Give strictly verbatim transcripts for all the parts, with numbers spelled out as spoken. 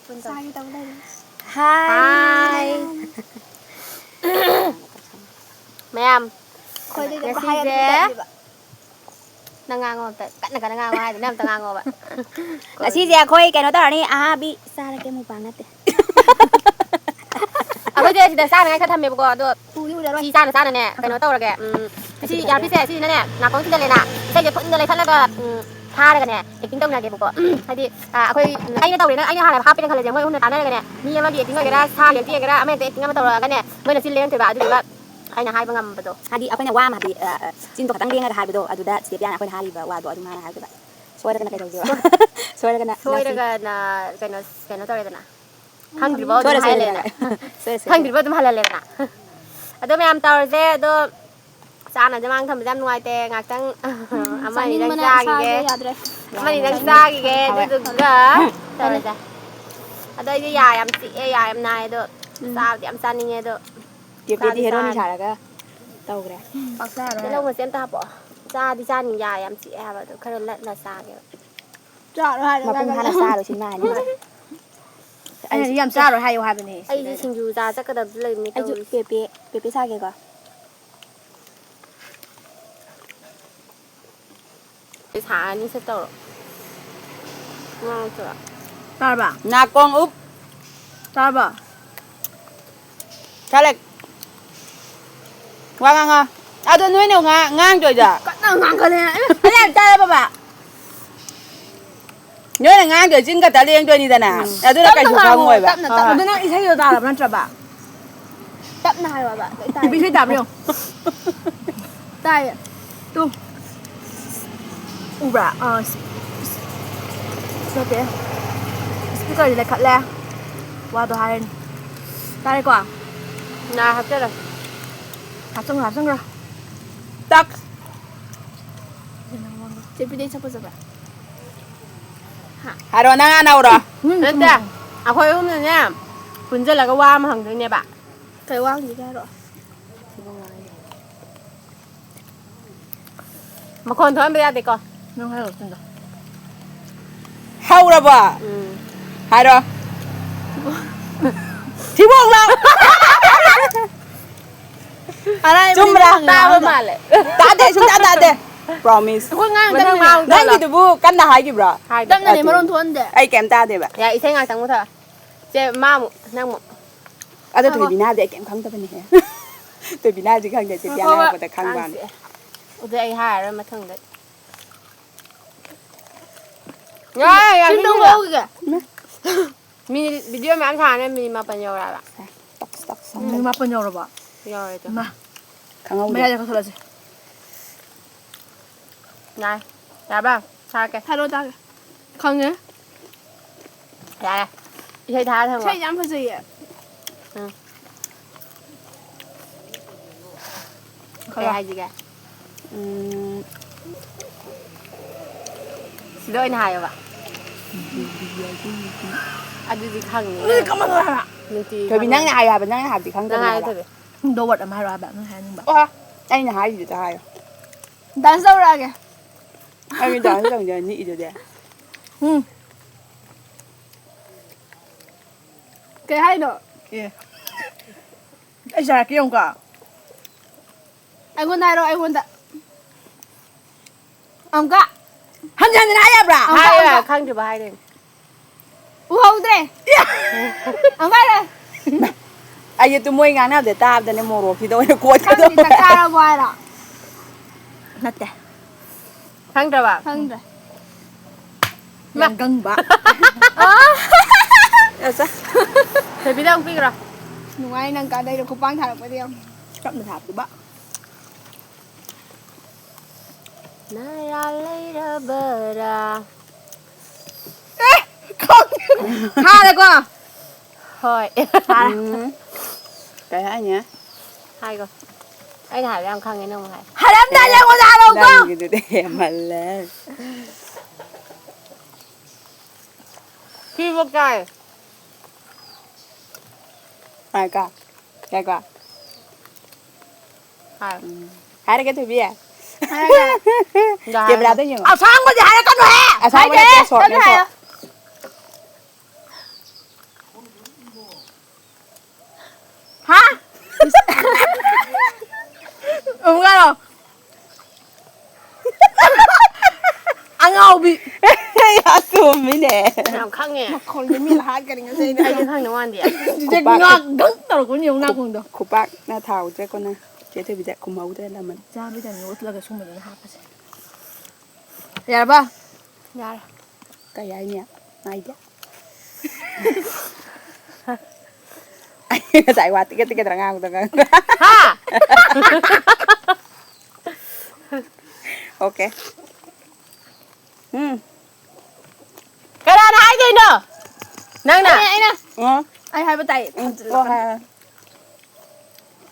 ꯆꯥꯒꯦ ꯇꯧ ꯂꯩꯔꯦ꯫ ꯍꯥꯏ꯫ ꯍꯥꯏ꯫ ꯃꯌꯥꯝ꯫ ꯑꯩꯈꯣꯏꯗꯤ ꯑꯗꯨꯝ ꯉꯁꯤꯁꯦ ꯍꯥꯏꯔꯒ ꯑꯗꯨꯝ ꯆꯠꯂꯤꯕ꯫ ꯅꯪ ꯉꯥꯡꯉꯣ ꯑꯝꯇ꯫ ꯀꯟꯅ ꯀꯟꯅ ꯉꯥꯡꯉꯣ ꯍꯥꯏꯗꯨꯅ ꯑꯝꯇ ꯉꯥꯡꯉꯣꯕ꯫ ꯉꯁꯤꯁꯦ ꯑꯩꯈꯣꯏ ꯀꯩꯅꯣ ꯇꯧꯔꯅꯤ, ꯑꯍꯥꯕꯤ ꯆꯥꯔꯒꯦ, ꯃꯨꯛꯕꯥꯡ ꯅꯠꯇꯦ꯫ ꯑꯩꯈꯣꯏꯁꯦ ꯁꯤꯗ ꯆꯥꯅꯉꯥꯏ ꯈꯔ ꯊꯝꯃꯦꯕꯀꯣ, ꯑꯗꯣ ꯎꯗꯤ ꯎꯖꯔꯣꯏ꯫ ꯁꯤ ꯆꯥꯅ ꯆꯥꯅꯅꯦ ꯀꯩꯅꯣ ꯇꯧꯔꯒꯦ, ꯎꯝ, ꯁꯤ ꯏꯌꯥꯔꯄꯤꯁꯁꯦ ꯁꯤꯁꯤꯅꯅꯦ ꯅꯥꯀꯣꯡ ꯊꯤꯟꯖꯜꯂꯦꯅ, ꯏꯁꯩꯁꯦ ꯐꯨꯟꯗ ꯂꯩꯈꯠꯂꯒ, ꯎꯝ, ꯊꯥꯔꯒꯅꯦ ꯑꯦꯛꯇꯤꯡ ꯇꯧꯅꯒꯦꯕꯀꯣ꯫ ꯍꯥꯏꯗꯤ, ꯑ, ꯑꯩꯈꯣꯏ, ꯎꯝ, ꯑꯩꯅ ꯇꯧꯔꯦꯅ, ꯑꯩꯅ ꯍꯥꯟꯅ ꯍꯥꯞꯄꯦꯅ ꯈꯜꯂꯁꯦ, ꯃꯣꯏ ꯑꯍꯨꯝꯅ ꯇꯥꯟꯅꯔꯒꯅꯦ, ꯃꯤ ꯑꯃꯒꯤ ꯑꯦꯛꯇꯤꯡ ꯑꯣꯏꯒꯦꯔꯥ, ꯁꯥꯒꯤ ꯑꯦꯛꯇꯤꯡ ꯑꯣꯏꯒꯦꯔꯥ, ꯑꯃ ꯍꯦꯛꯇ ꯑꯦꯛꯇꯤꯡ ꯑꯃ ꯇꯧꯔꯛꯑꯒꯅꯦ, ꯃꯣꯏꯅ ꯆꯤꯟ ꯂꯦꯡꯉꯛꯇꯣꯏꯕ, ꯑꯗꯨꯗꯨꯒ ꯑꯩꯅ ꯍꯥꯏꯕ ꯉꯝꯕꯗꯣ꯫ ꯍꯥꯏꯗꯤ ꯑꯩꯈꯣꯏꯅ ꯋꯥ ꯑꯃ ꯍꯥꯏꯗꯤ, ꯑ, ꯑ, ꯆꯤꯟꯗꯣ ꯈꯇꯪ ꯂꯦꯡꯉꯒ ꯍꯥꯏꯕꯗꯣ, ꯑꯗꯨꯗ ꯆꯦ ꯄꯤꯌꯥꯅ ꯑꯩꯈꯣꯏꯅ ꯍꯥꯏꯔꯤꯕ ꯋꯥꯗꯣ ꯑꯗꯨꯝ ꯃꯥꯅ ꯍꯥꯏꯗꯣꯏꯕ꯫ ꯁꯣꯏꯔꯒꯅ ꯀꯩꯗꯧꯗꯣꯏꯕ? ꯁꯣꯏꯔꯒꯅ ꯅꯥꯁꯤ꯫ ꯁꯣꯏꯔꯒꯅ ꯀꯩꯅꯣ, ꯀꯩꯅꯣ ꯇꯧꯔꯦꯗꯅ꯫ ꯈꯪꯗ꯭ꯔꯤꯕ ꯑꯗꯨꯝ ꯁꯣꯏꯔꯦ, ꯁꯣꯏꯔꯦ, ꯍꯥꯏꯍꯜꯂꯦꯗꯅ꯫ ꯁꯣꯏꯔꯦ, ꯁꯣꯏꯔꯦ꯫ ꯈꯪꯗ꯭ꯔꯤꯕ ꯑꯗꯨꯝ ꯍꯜꯍꯜꯂꯦꯗꯅ꯫ ꯑꯗꯣ ꯃꯌꯥꯝ ꯇꯧꯔꯁꯦ꯫ ꯑꯗꯣ ꯆꯥꯅꯗꯤ ꯃꯥꯡ ꯊꯝꯕꯁꯦ ꯌꯥꯝ ꯅꯨꯡꯉꯥꯏꯇꯦ꯫ ꯉꯥꯛꯇꯪ ꯑꯃ ꯑꯅꯤꯗꯪ ꯆꯥꯅꯤꯡꯕꯅ ꯆꯥꯈꯤꯒꯦ꯫ ꯏꯁꯥꯁꯦ ꯌꯥꯗ꯭ꯔꯦ꯫ ꯑꯃ ꯑꯅꯤꯗꯪ ꯆꯥꯈꯤꯒꯦ꯫ ꯍꯣꯏ꯫ ꯑꯗꯨꯗꯨꯒ ꯇꯧꯔꯁꯦ꯫ ꯑꯗꯣ ꯑꯩꯗꯤ ꯌꯥ ꯌꯥꯝ ꯆꯤꯛꯑꯦ, ꯌꯥ ꯌꯥꯝ ꯅꯥꯏ꯫ ꯑꯗꯣ ꯎꯝ꯫ ꯆꯥꯕꯗꯤ ꯌꯥꯝ ꯆꯥꯅꯤꯡꯉꯦ꯫ ꯑꯗꯣ ꯇꯦꯄꯦꯗꯤ ꯆꯥꯗꯤ ꯍꯦꯔꯣꯅꯤ ꯆꯥꯔꯅꯤ꯫ ꯁꯥꯔꯒ ꯇꯧꯈ꯭ꯔꯦ꯫ ꯄꯥꯛ ꯆꯥꯔꯣꯏ꯫ ꯇꯤꯜꯍꯧ ꯃꯆꯦ ꯑꯝꯇ ꯍꯥꯞꯄꯛꯑꯣ꯫ ꯆꯥꯗꯤ ꯆꯥꯅꯤ, ꯌꯥ ꯌꯥꯝ ꯆꯤꯛꯑꯦ ꯍꯥꯏꯕ꯫ ꯑꯗꯣ ꯈꯔ ꯂꯠꯂ ꯆꯥꯒꯦꯕ꯫ ꯆꯥꯔꯣꯏ ꯍꯥꯏꯔꯒ ꯃꯄꯨꯡ ꯐꯥꯅ ꯂꯠꯂ꯫ ꯆꯥꯔꯣꯏ ꯁꯤꯅꯦꯃꯥ ꯍꯥꯏꯅꯤꯡꯉꯤꯁꯦ꯫ ꯑꯩꯁꯨ ꯌꯥꯝ ꯆꯥꯔꯣꯏ ꯍꯥꯏꯌꯣ ꯍꯥꯏꯕꯅꯦ꯫ ꯑꯩꯁꯨ ꯁꯤꯡꯖꯨ ꯆꯥ ꯆꯠꯀꯗꯕꯁꯨ ꯂꯩꯕꯅꯦ ꯑꯩꯁꯨ ꯇꯧꯔꯤꯁꯦ꯫ ꯄꯦꯄꯦ, ꯄꯦꯄꯦ ꯁꯥꯒꯦꯀꯣ꯫ ꯄꯩꯁꯥ ꯑꯅꯤ ꯁꯦ ꯇꯧꯔꯣ꯫ ꯉꯥꯡꯉꯛꯇ꯭ꯔꯣ? ꯇꯥꯔꯕ? ꯅꯥꯀꯣꯡ ꯎꯞ꯫ ꯇꯥꯔꯕ? ꯆꯥꯂꯦ꯫ ꯋꯥ ꯉꯥꯡꯉꯣ꯫ ꯑꯗꯣ ꯅꯣꯏꯅ ꯉꯥ-, ꯉꯥꯡꯗꯣꯏꯗꯣ꯫ ꯀꯟꯅ ꯉꯥꯡꯈꯠꯂꯦ꯫ ꯑꯗꯨ ꯌꯥꯝ ꯇꯥꯔꯕꯕ? ꯅꯣꯏꯅ ꯉꯥꯡꯗꯣꯏ ꯆꯤꯟ ꯈꯛꯇ ꯂꯦꯡꯗꯣꯏꯅꯤꯗꯅ꯫ ꯎꯝ꯫ ꯑꯗꯨꯅ ꯇꯞꯅ ꯀꯩꯁꯨ ꯉꯥꯡꯉꯣ, ꯈꯪꯉꯣꯏꯕ꯫ ꯇꯞꯅ, ꯇꯞꯅ꯫ ꯍꯣꯏ꯫ ꯑꯗꯨ ꯅꯪ ꯏꯁꯩꯗꯣ ꯇꯥꯔꯕ ꯅꯠꯇ꯭ꯔꯕ? ꯇꯞꯅ ꯍꯥꯏꯌꯣꯕ, ꯂꯣꯏ ꯇꯥꯏ꯫ ꯅꯨꯄꯤ ꯏꯁꯩ ꯇꯥꯕ꯭ꯔꯥ ꯌꯦꯡꯉꯣ꯫ ꯇꯥꯏꯌꯦ꯫ ꯇꯨ꯫ ꯎꯕ꯭ꯔꯥ? ꯑꯥ, ꯁꯤ, ꯁꯤ ꯅꯠꯇꯦ꯫ ꯏꯁꯄꯤꯀꯔꯗꯤ ꯂꯩꯈꯠꯂꯦ꯫ ꯋꯥꯗꯣ ꯍꯥꯏꯔꯅꯤ꯫ ꯇꯥꯔꯦꯀꯣ? ꯉꯥ ꯍꯥꯞꯆꯔꯣ꯫ ꯍꯥꯞꯆꯟꯈ꯭ꯔꯣ, ꯍꯥꯞꯆꯟꯈ꯭ꯔꯣ꯫ ꯇꯛ꯫ ꯆꯦ ꯄꯤꯗꯤ ꯁꯛ ꯐꯖꯕ꯭ꯔꯥ? ꯍꯥꯏꯔꯣ, ꯅꯪ ꯍꯥꯟꯅ ꯍꯧꯔꯣ꯫ ꯅꯠꯇꯦ, ꯑꯩꯈꯣꯏ ꯑꯍꯨꯝꯅꯅꯦ ꯄꯨꯟꯁꯤꯜꯂꯒ ꯋꯥ ꯑꯃ ꯍꯪꯗꯣꯏꯅꯦꯕ꯫ ꯀꯩ ꯋꯥ ꯍꯪꯗꯣꯏꯅꯣ ꯍꯥꯏꯔꯣ? ꯃꯈꯣꯟ ꯊꯣꯛꯍꯟꯕ ꯌꯥꯗꯦꯀꯣ꯫ ꯅꯪ ꯍꯥꯏꯔꯣ, ꯆꯤꯟꯗꯣ꯫ ꯍꯧꯔꯕꯣ? ꯎꯝ꯫ ꯍꯥꯏꯔꯣ꯫ ꯊꯤꯕꯣꯡ ꯂꯥꯎ꯫ ꯑꯔꯥꯏꯕꯅꯤ ꯆꯨꯝꯕ꯭ꯔꯥ? ꯅꯪ ꯇꯥꯕ ꯉꯥꯡꯕꯗꯣ꯫ ꯃꯥꯜꯂꯦ꯫ ꯇꯥꯗꯦ, ꯁꯨꯡꯇꯥ ꯇꯥꯗꯦ꯫ Promise꯫ ꯑꯩꯈꯣꯏ ꯉꯥꯡꯗꯕꯅꯦ꯫ ꯃꯊꯪ ꯃꯥ ꯑꯃꯨꯛ ꯇꯧꯔꯣ꯫ ꯅꯪꯒꯤꯗꯨꯕꯨ ꯀꯟꯅ ꯍꯥꯏꯈꯤꯕ꯭ꯔꯣ? ꯍꯥꯏꯗꯦ꯫ ꯇꯞꯅꯅꯦ, ꯑꯗꯨ ꯃꯔꯣꯟ ꯊꯣꯛꯍꯟꯗꯦ꯫ ꯑꯩ ꯀꯩꯝ ꯇꯥꯗꯦꯕ꯫ ꯌꯥ, ꯏꯁꯩ ꯉꯥꯛꯇꯪ ꯃꯨꯊꯠꯂꯣ꯫ ꯆꯦ, ꯃꯥ ꯑꯃꯨꯛ, ꯅꯪ ꯑꯃꯨꯛ꯫ ꯑꯗꯣ ꯉꯥꯏꯈꯣ꯫ ꯊꯣꯏꯕꯤꯅꯥꯗꯤ ꯑꯩ ꯀꯩꯝ ꯈꯪꯗꯕꯅꯦꯍꯦ꯫ ꯊꯣꯏꯕꯤꯅꯥꯗꯤ ꯈꯪꯗꯦ, ꯆꯦ ꯄꯤꯌꯥꯅ ꯉꯥꯏꯈꯣꯕ꯫ ꯍꯥꯏꯔꯛꯄꯗ ꯈꯪꯕ ꯋꯥꯅꯤ꯫ ꯀꯥꯡꯁꯦ꯫ ꯑꯗꯨꯗꯤ ꯑꯩ ꯍꯥꯏꯔꯔꯣꯏ ꯃꯊꯪꯗ꯫ ꯌꯥꯔꯦ, ꯌꯥꯔꯦ, ꯁꯤꯝꯇꯪ ꯃꯤꯅ꯫ ꯂꯧꯈꯤꯒꯦ꯫ ꯃꯤ video ꯃꯌꯥꯝ ꯁꯥꯟꯅ ꯃꯤꯅꯤꯠ ꯃꯥꯄꯟ ꯌꯧꯔꯛꯑꯕ꯫ ꯇꯛꯁ, ꯇꯛꯁ ꯎꯝ, ꯁꯥꯟꯅ꯫ ꯃꯥꯄꯟ ꯌꯧꯔꯕ? ꯌꯧꯔꯦ ꯑꯗꯣ꯫ ꯏꯃꯥ꯫ ꯈꯪꯍꯧꯗꯦ꯫ ꯃꯌꯥꯏꯗ ꯀꯛꯊꯠꯂꯁꯦ꯫ ꯌꯥꯔꯦ꯫ ꯌꯥꯔꯕ? ꯊꯥꯔꯛꯀꯦ꯫ ꯊꯥꯔꯛꯑꯣ ꯇꯥꯒꯦ꯫ ꯈꯪꯉꯦ꯫ ꯌꯥꯔꯦ꯫ ꯏꯁꯩ ꯊꯥꯔ ꯊꯝꯃꯣ꯫ ꯏꯁꯩ ꯌꯥꯝ ꯐꯖꯩꯌꯦ꯫ ꯎꯝ꯫ ꯀꯩ ꯈꯔ꯫ ꯍꯥꯏꯁꯤꯒꯦ? ꯎꯝ꯫ ꯁꯤꯗ ꯑꯣꯏꯅ ꯍꯥꯏꯌꯣꯕ꯫ ꯑꯗꯨꯗꯤ ꯈꯪꯅꯤ꯫ ꯑꯗꯨꯗꯤ ꯀꯃꯟ ꯑꯣꯏ ꯍꯥꯏꯕ꯫ ꯅꯨꯡꯇꯤꯒꯤ ꯊꯣꯏꯕꯤ, ꯈꯪꯅꯤ꯫ ꯅꯪꯅ ꯍꯥꯏꯌꯨ ꯍꯥꯏꯕ, ꯅꯪꯅ ꯍꯥꯏꯕꯗꯤ ꯅꯪ ꯈꯪꯗꯕꯅꯦ ꯍꯥꯏꯌꯨ ꯍꯥꯏꯕ꯫ ꯊꯣꯏꯕꯤ꯫ ꯗꯣ ꯋꯥꯔꯗ ꯑꯃ ꯍꯥꯏꯔꯣ ꯍꯥꯏꯕ, ꯅꯪ ꯍꯥꯏꯅꯤꯡꯕ꯫ ꯑꯣ, ꯑꯩꯅ ꯍꯥꯏꯔꯤꯗꯨꯗ ꯍꯥꯏꯌꯣ꯫ Dance ꯇꯧꯔꯛꯑꯒꯦ꯫ ꯑꯩ dance ꯇꯧꯅꯤꯡꯗꯦ, ꯅꯤꯛꯏꯗꯨꯗꯤ꯫ ꯎꯝ꯫ ꯀꯩ ꯍꯥꯏꯅꯣ? ꯑꯦ꯫ ꯑꯩ ꯁꯥꯔꯛꯀꯦ ꯌꯦꯡꯉꯨꯀꯣ꯫ ꯑꯩꯉꯣꯟꯗ ꯍꯥꯏꯔꯣ, ꯑꯩꯉꯣꯟꯗ꯫ ꯑꯃꯨꯛꯀ꯫ ꯍꯟꯖꯟ ꯍꯟꯖꯟ ꯍꯥꯏ ꯌꯥꯕ꯭ꯔꯥ? ꯑꯃꯨꯛꯀ, ꯍꯥꯏꯌꯣ, ꯑꯃꯨꯛꯀ꯫ ꯈꯪꯗ꯭ꯔꯤꯕ ꯍꯥꯏꯗꯣꯏꯅꯦ꯫ ꯎꯍꯧꯗ꯭ꯔꯦ꯫ ꯑꯃꯨꯛꯀ ꯍꯥꯏꯔꯣ꯫ ꯑꯩꯁꯦ ꯇꯨ ꯃꯣꯏ ꯉꯥꯡꯅꯕꯗ ꯇꯥꯕꯗꯅꯦ ꯃꯣꯔꯣꯛꯁꯤꯗ ꯑꯣꯏꯅ ꯈꯪꯗꯦ, ꯀꯣꯠꯀꯗꯧꯕ꯫ ꯆꯥꯛ ꯆꯥꯔꯕꯣ ꯍꯥꯏꯔꯣ? ꯅꯠꯇꯦ꯫ ꯈꯪꯗ꯭ꯔꯕ? ꯈꯪꯗ꯭ꯔꯦ꯫ ꯃꯥ꯫ ꯌꯥꯡꯒꯪꯕ꯫ ꯑꯣ꯫ ꯑꯆꯥ꯫ ꯊꯣꯏꯕꯤꯗ ꯑꯃꯨꯛ ꯄꯤꯈ꯭ꯔꯣ꯫ ꯅꯨꯡꯉꯥꯏ ꯅꯪ ꯀꯥꯗꯩꯗꯣ ꯈꯨꯄꯥꯡ ꯊꯥꯔꯛꯄꯗꯤ ꯌꯥꯝ꯫ ꯇꯞꯅ ꯊꯥꯔꯛꯇꯣꯏꯕ꯫ ꯅꯌꯥ ꯂꯩꯔꯕꯔꯥ? ꯑꯦ! ꯈꯪꯗꯦ꯫ ꯍꯥꯔꯦꯀꯣ? ꯍꯣꯏ꯫ ꯍꯥꯔꯦ꯫ ꯎꯝ꯫ ꯀꯩ ꯍꯥꯏꯅꯤ? ꯍꯥꯏꯒꯣ꯫ ꯑꯩꯅ ꯍꯥꯏꯕ ꯌꯥꯝ ꯈꯪꯉꯦ, ꯅꯪ ꯑꯃꯨꯛ ꯍꯥꯏ꯫ ꯍꯥꯏꯔꯝꯗꯥꯏ ꯑꯦ, ꯑꯩꯉꯣꯟꯗ ꯍꯥꯏꯔꯛꯎꯀꯣ꯫ ꯅꯪꯒꯤꯗꯨꯗꯤ ꯍꯦꯟꯃꯜꯂꯦ꯫ ꯁꯤꯕꯨꯛ ꯆꯥꯏ꯫ ꯍꯥꯏꯀꯣ꯫ ꯌꯥꯏꯀꯣ? ꯍꯥꯏ꯫ ꯎꯝ꯫ ꯍꯥꯏꯔꯒꯦ, ꯊꯣꯏꯕꯤ? ꯍꯥꯏꯔꯒꯦ꯫ ꯀꯦꯃꯦꯔꯥꯗ ꯌꯦꯡꯉꯣ꯫ ꯑꯁꯥꯡꯕꯗꯤ ꯍꯥꯏꯔꯛꯀꯅꯨꯍꯦ! ꯑꯁꯥꯡꯕ ꯍꯥꯏꯗꯦ, ꯅꯠꯇꯦ, short ꯅꯦ, ꯀꯩꯅꯣ short꯫ ꯍꯥꯏꯌꯣ꯫ ꯌꯥꯝ ꯆꯨꯝꯃꯤꯅꯦ꯫ ꯌꯥꯝ ꯈꯪꯉꯦ꯫ ꯃꯈꯣꯜꯗꯣ ꯃꯤꯅ ꯍꯥꯠꯀꯅꯤ ꯉꯁꯤ ꯑꯩꯅ꯫ ꯑꯩꯗꯤ ꯈꯪꯗꯧ ꯃꯥꯟꯗꯦ꯫ ꯆꯤꯆꯦ ꯈꯨꯄꯥꯛ-, ꯉꯥꯛ ꯗꯪ ꯇꯧꯔꯛꯄꯅꯤ ꯌꯦꯡꯉꯨ ꯅꯥꯀꯣꯡꯗꯣ꯫ ꯈꯨꯄꯥꯛꯅ ꯊꯥꯎ ꯆꯦꯛꯀꯣꯟꯅ ꯆꯦ ꯊꯣꯏꯕꯤꯗ ꯈꯨꯝꯍꯧꯗ꯭ꯔꯦ ꯂꯃꯟ꯫ ꯆꯥꯕꯩ ꯇꯥꯏꯃꯤꯡ ꯎꯠꯂꯒ ꯁꯨꯝꯕꯗꯅ ꯍꯥꯞꯄꯁꯦ꯫ ꯌꯥꯔꯕ? ꯌꯥꯔꯦ꯫ ꯀꯩ ꯍꯥꯏꯅꯤ? ꯉꯥꯏꯗꯦ꯫ ꯑꯩ ꯉꯁꯥꯏ ꯋꯥ ꯇꯤꯀꯦꯠ ꯇꯤꯀꯦꯠ ꯉꯥꯡꯕꯗꯣ ꯉꯥꯡ-, ꯍꯥ? Okay꯫ ꯎꯝ꯫ ꯀꯅꯥꯅ ꯍꯥꯏꯗꯣꯏꯅꯣ? ꯅꯪꯅ? ꯑꯩꯅ, ꯑꯩꯅ꯫ ꯑꯣ꯫ ꯑꯩ ꯍꯥꯏꯕ ꯇꯥꯏ꯫ ꯎꯝ, ꯑꯣ, ꯍꯥꯏ, ꯍꯥꯏ꯫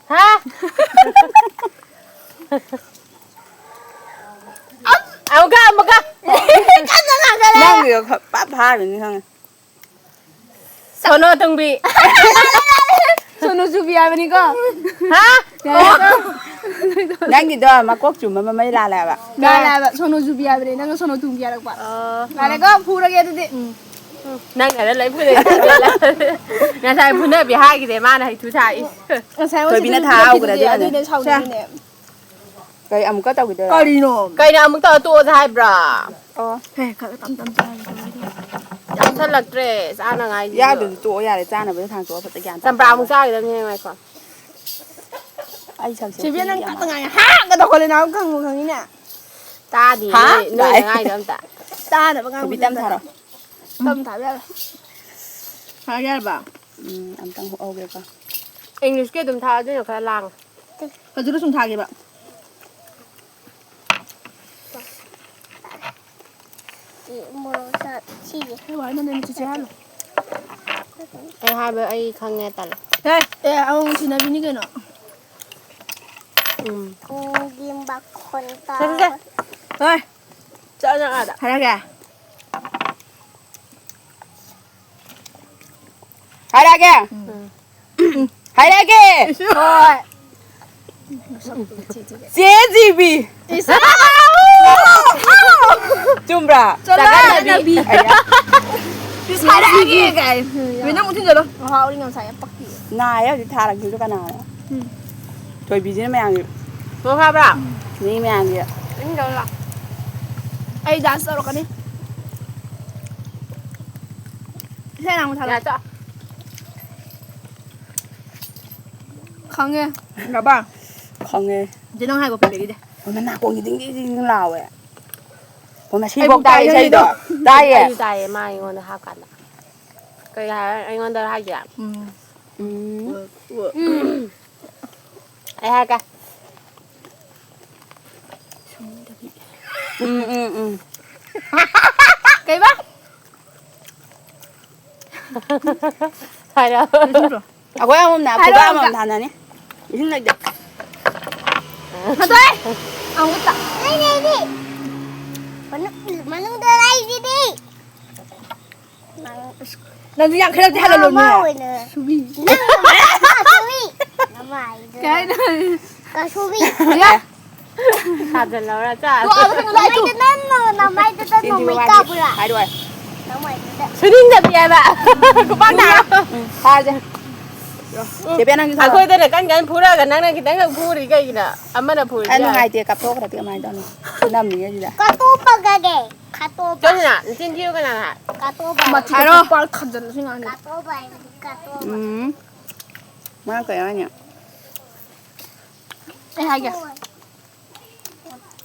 ꯍꯥ? ꯑꯃꯨꯛꯀ, ꯑꯃꯨꯛꯀ꯫ ꯀꯟꯅ ꯉꯥꯡꯒꯠꯂꯦ꯫ ꯅꯪꯒꯤꯗꯣ ꯈꯔ ꯄꯥꯞ ꯐꯥꯔꯅꯤ ꯈꯪꯉꯦ꯫ ꯁꯣꯅꯣ ꯇꯨꯡꯕꯤ꯫ ꯁꯣꯅꯣ ꯆꯨꯕꯤ ꯍꯥꯏꯕꯅꯤꯀꯣ꯫ ꯍꯥ? ꯌꯥꯔꯦꯀꯣ? ꯅꯪꯒꯤꯗꯣ ꯃꯀꯣꯛ ꯆꯨꯝꯕ ꯃꯃꯩ ꯂꯥꯜꯂꯦ ꯍꯥꯏꯕ꯫ ꯂꯥꯜꯂꯦ ꯍꯥꯏꯕ꯫ ꯁꯣꯅꯣ ꯆꯨꯕꯤ ꯍꯥꯏꯕꯅꯦ꯫ ꯅꯪꯅ ꯁꯣꯅꯣ ꯇꯨꯡꯕꯤ ꯍꯥꯏꯔꯛꯄ꯫ ꯑꯣ꯫ ꯌꯥꯔꯦꯀꯣ? ꯐꯨꯔꯒꯦ ꯑꯗꯨꯗꯤ꯫ ꯎꯝ꯫ ꯎꯝ꯫ ꯅꯪ ꯑꯗ ꯂꯣꯏ ꯐꯨꯅꯩ꯫ ꯉꯁꯥꯏ ꯐꯨꯅꯕꯤ ꯍꯥꯏꯈꯤꯗꯦ ꯃꯥꯅ ꯍꯩꯊꯨ ꯁꯥꯏ꯫ ꯉꯁꯥꯏ ꯑꯃꯨꯛ ꯊꯣꯏꯕꯤꯅ ꯁꯤꯗ ꯊꯥ ꯍꯧꯈ꯭ꯔꯦ ꯅꯨꯄꯤꯗꯨꯗꯤ ꯑꯗꯨꯅꯅꯦ꯫ ꯑꯗꯨꯏꯅꯦ ꯁꯥꯎꯅꯤꯡꯉꯤꯅꯦ꯫ ꯀꯩ ꯑꯃꯨꯛꯀ ꯇꯧꯈꯤꯗꯣꯏꯔꯣ? ꯀꯔꯤꯅꯣ? ꯀꯩꯅꯣ ꯑꯃꯨꯛ ꯇꯧꯔ ꯇꯣꯛꯑꯁꯦ ꯍꯥꯏꯕ꯭ꯔꯥ? ꯑꯣ꯫ ꯍꯦ, ꯈꯔ ꯇꯞ ꯇꯞ ꯆꯥꯔꯒ ꯇꯧꯔꯒ꯫ ꯌꯥꯝ ꯊꯜꯂꯛꯇ꯭ꯔꯦ ꯆꯥꯅꯉꯥꯏꯁꯤꯁꯨ꯫ ꯌꯥꯗ꯭ꯔꯁꯨ ꯇꯣꯛꯑꯣ ꯌꯥꯔꯦ, ꯆꯥꯅꯕꯗꯣ ꯊꯥꯡꯇꯣꯛꯑꯣ ꯐꯖ ꯒ꯭ꯌꯥꯟ ꯇꯥ ꯆꯝꯄ꯭ꯔꯥ ꯑꯃꯨꯛ ꯇꯥꯔꯒ꯫ ꯆꯥꯈꯤꯗꯕꯅꯤ ꯍꯌꯦꯡ ꯉꯥꯏꯈꯣ꯫ ꯑꯩ ꯁꯛꯁꯦ ꯁꯤꯕꯤꯌꯥ ꯅꯪ ꯊꯤꯕꯤ ꯇꯞꯅ ꯑꯃ꯫ ꯉꯥꯡꯉꯦ꯫ ꯍꯥ? ꯀꯗꯧ ꯈꯣꯠꯂꯦ ꯅꯪ ꯈꯪꯕꯨ ꯈꯪꯉꯤꯅꯦ꯫ ꯇꯥꯗꯤꯌꯦ ꯍꯥ? ꯅꯣꯏ, ꯅꯣꯏ ꯀꯥꯏ? ꯑꯉꯥꯡꯗꯣ ꯑꯝꯇ꯫ ꯇꯥꯅꯕ ꯉꯥꯡꯕ ꯊꯣꯏꯕꯤ ꯇꯞ ꯅꯠꯇ꯭ꯔꯒ꯫ ꯊꯥꯔꯣ꯫ ꯇꯞ ꯊꯥꯕ ꯌꯥꯔꯣꯏ꯫ ꯊꯥꯔꯒꯦ ꯍꯥꯏꯔꯕ? ꯎꯝ, ꯑꯝꯇꯪ ꯍꯨꯛꯍꯧꯒꯦꯀꯣ꯫ English ꯀꯤ ꯑꯗꯨꯝ ꯊꯥ, ꯑꯗꯨꯅ ꯈꯔ ꯂꯥꯡꯉꯦ꯫ ꯍꯧꯖꯤꯛ ꯁꯨꯝ ꯊꯥꯒꯦꯕ꯫ ꯃꯣꯔꯣꯛ ꯁꯥ-, ꯁꯤꯁꯦ꯫ ꯑꯩ ꯋꯥ ꯅꯪ ꯆꯤꯆꯦ ꯍꯥꯏꯔꯣ꯫ ꯑꯩ ꯍꯥꯏꯕ ꯑꯩ ꯈꯪꯉꯦ ꯇꯜꯂꯦ꯫ ꯍꯦ! ꯑꯦ, ꯑꯃꯨꯛ ꯅꯨꯡꯁꯤꯅꯕꯤꯅꯤ ꯀꯩꯅꯣ꯫ ꯎꯝ꯫ ꯄꯨꯡꯒꯤ ꯃꯈꯣꯟ ꯁꯦ, ꯁꯦ, ꯁꯦ꯫ ꯇꯥꯕ꯫ ꯍꯣꯏ꯫ ꯆꯠꯂꯣ ꯅꯪ ꯑꯥꯗ꯫ ꯍꯥꯏꯔꯛꯑꯒꯦ? ꯍꯥꯏꯔꯛꯑꯒꯦ? ꯎꯝ꯫ ꯍꯥꯏꯔꯛꯑꯒꯦ? ꯍꯣꯏ꯫ ꯆꯦ ꯖꯤꯕꯤ꯫ ꯏꯁ꯫ ꯆꯨꯝꯕ꯭ꯔꯥ? ꯆꯠꯂꯣ, ꯆꯒꯠꯅꯕꯤ꯫ ꯅꯕꯤ꯫ ꯑꯌꯥ꯫ ꯏꯁ, ꯍꯥꯏꯔꯛꯑꯒꯦ ꯀꯥꯏ꯫ ꯃꯤ ꯅꯪ ꯃꯨꯛ ꯊꯤꯟꯖꯜꯂꯣ꯫ ꯃꯍꯥꯎꯗꯤ ꯉꯁꯥꯏ ꯌꯥꯝ ꯄꯛꯇꯤꯌꯦ꯫ ꯅꯥꯏꯌꯦ ꯍꯧꯖꯤꯛ ꯊꯥꯔꯛꯈꯤꯕꯗꯣ ꯀꯅꯥꯅꯣ? ꯎꯝ꯫ ꯊꯣꯏꯕꯤꯁꯤꯅ ꯃꯌꯥꯝꯒꯤ꯫ ꯃꯣꯔꯣꯛ ꯁꯥꯕ꯭ꯔꯥ? ꯃꯤ ꯃꯌꯥꯝꯒꯤ꯫ ꯏꯪꯗꯧꯔꯣ ꯂꯥꯎ꯫ ꯑꯩ ꯗꯥꯟꯁ ꯇꯧꯔꯛꯀꯅꯤ꯫ ꯏꯁꯩ ꯑꯔꯥꯡꯕ ꯊꯥꯔꯣ꯫ ꯌꯥ, ꯆꯣ꯫ ꯈꯪꯉꯦ꯫ ꯈꯪꯉꯕ? ꯈꯪꯉꯦ꯫ ꯏꯆꯦ, ꯅꯪ ꯍꯥꯏꯒꯣ ꯄꯤꯔꯛꯏꯁꯦ꯫ ꯍꯣꯏ, ꯃꯅꯥꯀꯣꯡꯁꯦ ꯗꯤꯡ ꯗꯤꯡ ꯗꯤꯡ ꯂꯥꯎꯋꯦ꯫ ꯍꯣꯏ, ꯃꯁꯤ ꯑꯩꯕꯨ ꯏꯕꯣꯛ ꯇꯥꯏ ꯇꯥꯏꯌꯦ ꯏꯁꯩꯗꯣ꯫ ꯏꯁꯩꯗꯣ꯫ ꯇꯥꯏꯌꯦ꯫ ꯑꯩꯁꯨ ꯇꯥꯏꯌꯦ, ꯃꯥ ꯑꯩꯉꯣꯟꯗ ꯍꯥꯞꯀꯥꯟꯗ꯫ ꯀꯩ ꯍꯥꯏ-, ꯑꯩꯉꯣꯟꯗ ꯍꯥꯏꯒꯦ? ꯎꯝ꯫ ꯎꯝ꯫ ꯎꯝ꯫ ꯑꯩ ꯍꯥꯏꯔꯛꯀꯦ꯫ ꯎꯝ, ꯎꯝ, ꯎꯝ꯫ ꯀꯩꯕ? ꯍꯥꯏꯔꯛꯑꯣ꯫ ꯑꯩꯈꯣꯏ ꯑꯃꯃꯝꯅ ꯍꯥꯏꯔꯛꯑꯣ ꯈꯨꯕꯥꯛ ꯑꯝꯇ꯫ ꯑꯃꯃꯝ ꯊꯥꯅꯅꯤ꯫ ꯏꯁꯤꯡ ꯂꯩꯇꯦ꯫ ꯊꯥꯗꯣꯛꯑꯦ꯫ ꯑꯃꯨꯛ ꯇ-, ꯂꯩꯅꯦ ꯑꯩꯗꯤ꯫ ꯃꯅꯨꯡ-, ꯃꯅꯨꯡꯗ ꯂꯩꯁꯤꯗꯤ꯫ ꯅꯪꯁꯨ ꯌꯥꯡꯈꯩꯔꯛꯇꯤ ꯍꯜꯍꯜꯂꯣꯅꯦ꯫ ꯃꯥ ꯑꯣꯏꯅ ꯁꯨꯕꯤ꯫ ꯅꯪ ꯁꯨꯕꯤ꯫ ꯅꯃꯥꯏꯗꯣ꯫ ꯀꯩ ꯍꯥꯏꯅꯣ? ꯀꯁꯨꯕꯤ꯫ ꯌꯥ꯫ ꯊꯥꯖꯤꯜꯂꯧꯔ ꯆꯥꯔꯣ꯫ ꯇꯣꯛꯑꯣ, ꯑꯗꯨ ꯀꯩꯅꯣ ꯂꯥꯛꯑꯦ, ꯇꯨ꯫ ꯅꯃꯥꯏꯗꯣ ꯅꯪ, ꯅꯃꯥꯏꯗꯨꯗ ꯆꯤꯟꯊꯤꯕ ꯅꯣꯡꯃꯩ ꯋꯥꯗꯤ ꯀꯥꯞꯄꯨꯔꯥ? ꯍꯥꯏꯔꯣꯏ꯫ ꯅꯃꯥꯏꯗꯨꯗ꯫ ꯁꯨꯅꯤꯡꯗꯕꯤ ꯍꯥꯏꯕ꯫ ꯈꯨꯄꯥꯛ ꯅꯥꯔꯣ꯫ ꯎꯝ, ꯐꯥꯔꯁꯦ꯫ ꯆꯦ ꯄꯦ, ꯅꯪꯁꯨ ꯊꯥꯔꯣ꯫ ꯑꯩꯈꯣꯏꯗꯅ ꯀꯟ ꯀꯟ ꯐꯨꯔꯒ ꯅꯪꯅ ꯈꯤꯇꯪꯈꯛ ꯐꯨꯔꯤ ꯀꯩꯒꯤꯅꯣ? ꯑꯃꯅ ꯐꯨꯔꯗꯤ ꯑ, ꯌꯥꯔꯦ꯫ ꯅꯨꯡꯉꯥꯏꯇꯦ, ꯀꯥꯞꯊꯣꯛꯈ꯭ꯔꯗꯤ ꯀꯃꯥꯏꯅ ꯇꯧꯅꯤ? ꯅꯝꯃꯤꯉꯩꯁꯤꯗ꯫ ꯀꯥꯇꯣꯞꯄꯒ ꯒꯦ꯫ ꯀꯥꯇꯣꯞꯄ꯫ ꯆꯠꯁꯤꯅ, ꯅꯆꯤꯟ ꯊꯤꯌꯨ ꯀꯅꯥꯅ ꯍꯥꯏ? ꯀꯥꯇꯣꯞꯄ꯫ ꯃꯊꯤꯗ ꯍꯥꯏꯔꯣ꯫ ꯈꯨꯄꯥꯛ ꯊꯥꯖꯤꯜꯂꯁꯤ ꯉꯥꯡꯗꯤ꯫ ꯀꯥꯇꯣꯞꯄ ꯍꯥꯏꯕꯅꯤ, ꯀꯥꯇꯣꯞꯄ꯫ ꯎꯝ꯫ ꯃꯥ ꯀꯩ ꯍꯥꯏꯅꯤ? ꯑꯩ ꯍꯥꯏꯒꯦ꯫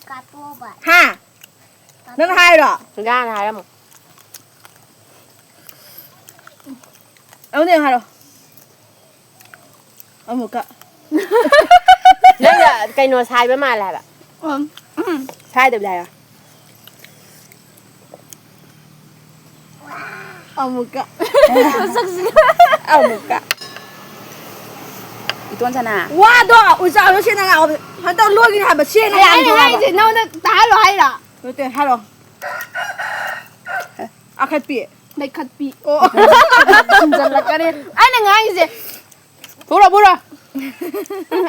ꯀꯥꯇꯣꯞꯄ꯫ ꯍꯥ? ꯅꯪ ꯍꯥꯏꯔꯣ? ꯏꯟꯖꯥꯡ ꯍꯥꯏꯔꯝꯃꯣ꯫ ꯑꯃꯨꯛꯇ ꯌꯦꯡꯉꯣ ꯍꯥꯏꯔꯣ꯫ ꯑꯃꯨꯛꯀ꯫ ꯅꯪꯅ ꯀꯩꯅꯣ ꯁꯥꯏꯕ ꯃꯥꯜꯂꯦ ꯍꯥꯏꯕ꯫ ꯎꯝ, ꯎꯝ꯫ ꯁꯥꯏꯗꯕꯤꯗ ꯍꯥꯏꯌꯣ꯫ ꯑꯃꯨꯛꯀ꯫ ꯃꯁꯛꯁꯤꯒ꯫ ꯑꯃꯨꯛꯀ꯫ ꯏꯇꯣꯟ ꯁꯅꯥ꯫ ꯋꯥꯗꯣ ꯎꯆꯥꯗꯣ ꯁꯦꯡꯅ ꯉꯥꯡꯉꯣ꯫ ꯍꯟꯗꯛ ꯂꯣꯏꯒꯤꯅꯤ ꯍꯥꯏꯕ, ꯁꯦꯡꯅ ꯑꯩ, ꯑꯩꯅ ꯉꯥꯡꯉꯣ ꯍꯥꯏꯕ꯫ ꯍꯥꯏꯁꯦ ꯅꯉꯣꯟꯗ ꯇꯥꯍꯜꯂꯣ ꯍꯥꯏꯔꯣ? ꯅꯠꯇꯦ, ꯍꯥꯏꯔꯣ꯫ ꯑꯦ꯫ ꯑꯈꯠꯄꯤ꯫ ꯂꯩꯈꯠꯄꯤ꯫ ꯑꯣ꯫ ꯁꯨꯝꯖꯜꯂꯛꯀꯅꯤ꯫ ꯑꯩꯅ ꯉꯥꯡꯉꯤꯁꯦ꯫ ꯐꯨꯔꯣ, ꯐꯨꯔꯣ꯫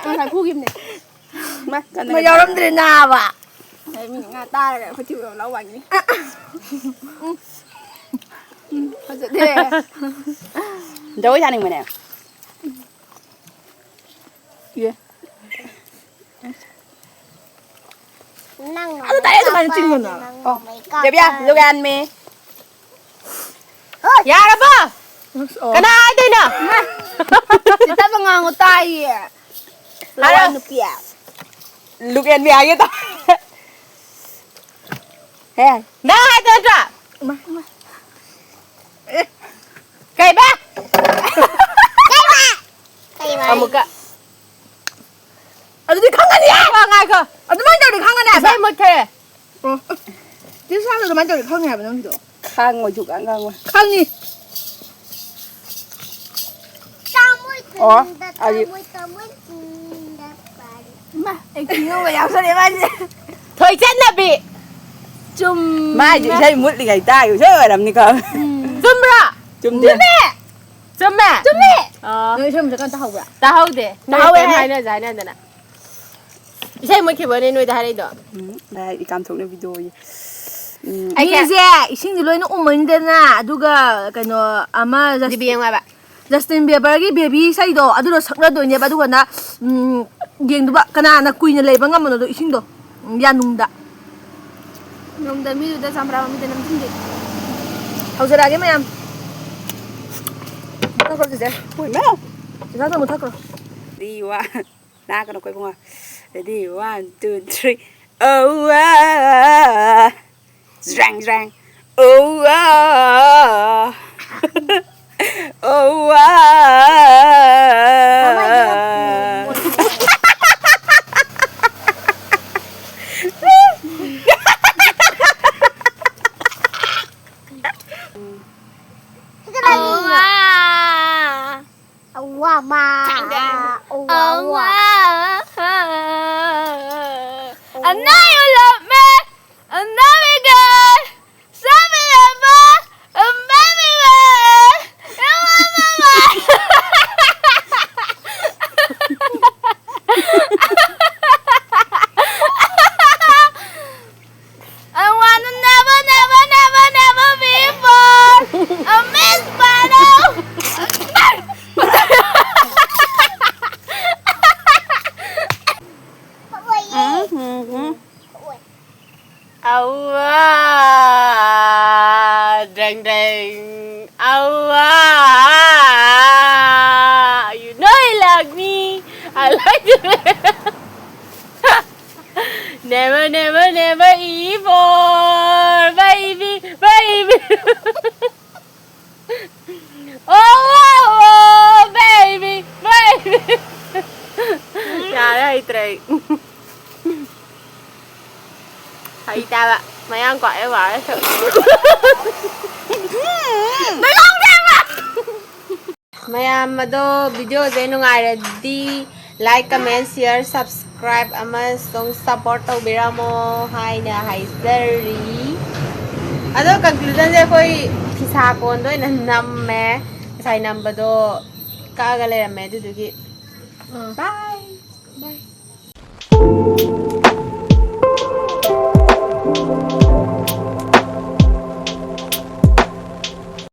ꯉꯁꯥꯏ ꯐꯨꯈꯤꯕꯅꯦ꯫ ꯃꯥ ꯀꯟꯅ ꯃꯣꯏ ꯌꯥꯎꯔꯝꯗ꯭ꯔꯦ ꯅꯥꯕ꯫ ꯑꯩ ꯃꯤ ꯉꯥ ꯇꯥꯔꯒ ꯑꯩꯈꯣꯏ ꯊꯤꯕꯣꯡ ꯂꯥꯎ ꯋꯥꯡꯉꯤ꯫ ꯎꯝ, ꯐꯖꯗꯦ꯫ ꯖꯒꯣꯏ ꯁꯥꯅꯤꯡꯕꯅꯦ꯫ ꯌꯦ꯫ ꯅꯪ ꯑꯗꯨ ꯇꯥꯏ ꯑꯗꯨꯃꯥꯏꯅ ꯆꯤꯡꯒꯅꯣ꯫ ꯅꯪ ꯑꯣ꯫ ꯅꯣꯡꯃꯩ ꯀꯥꯞꯄ ꯗꯦꯕꯤꯌꯥ, look at me. ꯌꯥꯔꯕꯣ? ꯑꯣ꯫ ꯀꯅꯥ ꯍꯥꯏꯗꯣꯏꯅꯣ? ꯁꯤꯇꯕ ꯉꯥꯡꯉꯨ ꯇꯥꯏꯌꯦ꯫ ꯍꯥꯏꯔꯣ꯫ ꯂꯋꯥꯏ ꯅꯨꯄꯤ꯫ Look at me ꯍꯥꯏꯒꯦ ꯇꯧ꯫ ꯍꯦ꯫ ꯅꯪ ꯍꯥꯏꯗꯣ ꯅꯠꯇ꯭ꯔꯣ? ꯏꯃꯥ, ꯏꯃꯥ꯫ ꯑꯦ꯫ ꯀꯩꯕ? ꯀꯩꯕ? ꯀꯩꯕ? ꯑꯃꯨꯛꯀ꯫ ꯑꯗꯨꯗꯤ ꯈꯪꯒꯅꯤ! ꯉꯥꯏꯈꯣ, ꯉꯥꯏꯈꯣ꯫ ꯑꯗꯨꯃꯥꯏꯅ ꯇꯧꯔꯗꯤ ꯈꯪꯒꯅꯤ ꯍꯥꯏꯕ꯫ ꯏꯁꯩ ꯃꯨꯠꯈ꯭ꯔꯦ꯫ ꯑꯣ꯫ ꯇꯤꯁꯥꯗꯣ ꯑꯗꯨꯃꯥꯏꯅ ꯇꯧꯔꯗꯤ ꯈꯪꯅꯤ ꯍꯥꯏꯕ ꯅꯪꯒꯤꯗꯣ꯫ ꯈꯪꯉꯣꯏ, ꯁꯨꯡꯈꯪ ꯈꯪꯉꯣꯏ꯫ ꯈꯪꯅꯤ꯫ ꯑꯣ, ꯑꯗꯨꯗꯤ ꯏꯃꯥ, acting ꯑꯃ ꯌꯥꯎꯁꯜꯂꯦ ꯃꯥꯁꯦ꯫ ꯊꯣꯏ ꯆꯠꯅꯕꯤ꯫ ꯆꯨꯝ꯫ ꯃꯥꯏꯗꯤ ꯏꯁꯩ ꯃꯨꯠꯂꯤꯉꯩ ꯇꯥꯈꯤꯕ ꯏꯁꯩ ꯑꯣꯏꯔꯝꯅꯤꯀꯣ꯫ ꯎꯝ꯫ ꯆꯨꯝꯕ꯭ꯔꯣ? ꯆꯨꯝꯗꯦ꯫ ꯆꯨꯝꯃꯦ꯫ ꯆꯨꯝꯃꯦ? ꯆꯨꯝꯃꯦ꯫ ꯑꯣ꯫ ꯅꯣꯏ ꯏꯁꯩ ꯃꯨꯊꯠꯀꯥꯟꯗ ꯇꯥꯍꯧꯕ꯭ꯔꯥ? ꯇꯥꯍꯧꯗꯦ꯫ ꯅꯣꯏ ꯇꯥꯍꯧꯋꯦ ꯀꯩꯝ ꯍꯥꯏ꯫ ꯍꯥꯏꯅꯁꯦ ꯍꯥꯏꯅꯗꯅ꯫ ꯏꯁꯩ ꯃꯨꯠꯈꯤꯕꯅꯦ ꯅꯣꯏꯗ ꯍꯥꯏꯔꯛꯏꯗꯣ꯫ ꯎꯝ, ꯂꯥꯏ ꯏꯀꯥꯝ ꯊꯣꯛꯅꯕꯤꯗꯣ ꯑꯣꯏꯌꯦ꯫ ꯎꯝ꯫ ꯑꯩ ꯀꯌꯥ ꯃꯤꯁꯦ ꯏꯁꯤꯡꯁꯦ ꯂꯣꯏꯅ ꯎꯝꯃꯅꯤꯗꯅ, ꯑꯗꯨꯒ ꯀꯩꯅꯣ ꯑꯃ ꯖꯁ-, ꯖꯤꯕꯤ ꯌꯦꯡꯉꯣ ꯍꯥꯏꯕ꯫ ꯖꯁꯇꯤꯟ ꯕꯤꯌꯕꯔꯒꯤ ꯕꯦꯕꯤ ꯏꯁꯩꯗꯣ ꯑꯗꯨꯗꯣ ꯁꯛꯅꯗꯣꯏꯅꯦꯕ, ꯑꯗꯨꯒꯅ, ꯎꯝ, ꯌꯦꯡꯗꯨꯕ ꯀꯅꯥꯅ ꯀꯨꯏꯅ ꯂꯩꯕ ꯉꯝꯕꯅꯣꯗꯣ ꯏꯁꯤꯡꯗꯣ, ꯎꯝ, ꯌꯥꯅꯨꯡꯗ꯫ ꯅꯣꯡꯗ ꯃꯤꯗꯨꯗ ꯆꯝꯄ꯭ꯔꯥ ꯃꯃꯤꯗ ꯅꯝꯁꯤꯟꯗꯦ꯫ ꯍꯧꯖꯔꯛꯑꯒꯦ ꯃꯌꯥꯝ꯫ ꯃꯨꯊꯠꯈ꯭ꯔꯣ ꯆꯤꯆꯦ꯫ ꯍꯣꯏ, ꯃꯌꯥꯝ꯫ ꯆꯤꯆꯦ, ꯃꯨꯊꯠꯈ꯭ꯔꯣ꯫ ꯗꯤ ꯋꯥ-, ꯂꯥꯛꯀꯅꯨꯀꯣ ꯏꯕꯨꯡꯉꯣ꯫ Ready, one, two, three. Oh, ah, ah, ah. ꯖ꯭ꯔꯦꯡ, ꯖ꯭ꯔꯦꯡ꯫ Oh, ah, ah, ah. Oh, ah, ah, ah. Awama. Awama. Awama. I know you love me. I know you good. Sabi na ba? Ang baby ba? Awama. I wanna never, never, never, never before. I miss Bano. ꯍꯩꯇꯥꯕ ꯃꯌꯥꯝ ꯀꯣ ꯑꯦ ꯋꯥꯔꯁꯨ ꯃꯌꯥꯝ ꯑꯗꯣ ꯚꯤꯗꯤꯑꯣꯁꯦ ꯅꯨꯡꯉꯥꯏꯔꯗꯤ like, comment, share, subscribe ꯑꯃꯁꯨꯡ support ꯇꯧꯕꯤꯔꯝꯃꯣ ꯍꯥꯏꯅ ꯍꯥꯏꯖꯔꯤ꯫ ꯑꯗꯣ conclusionꯁꯦ ꯑꯩꯈꯣꯏ ꯐꯤꯁꯥ ꯀꯣꯟꯗ ꯑꯣꯏꯅ ꯅꯝꯃꯦ꯫ ꯉꯁꯥꯏ ꯅꯝꯕꯗꯣ ꯀꯛꯑꯒ ꯂꯩꯔꯝꯃꯦ꯫ ꯑꯗꯨꯗꯨꯒꯤ bye. Bye.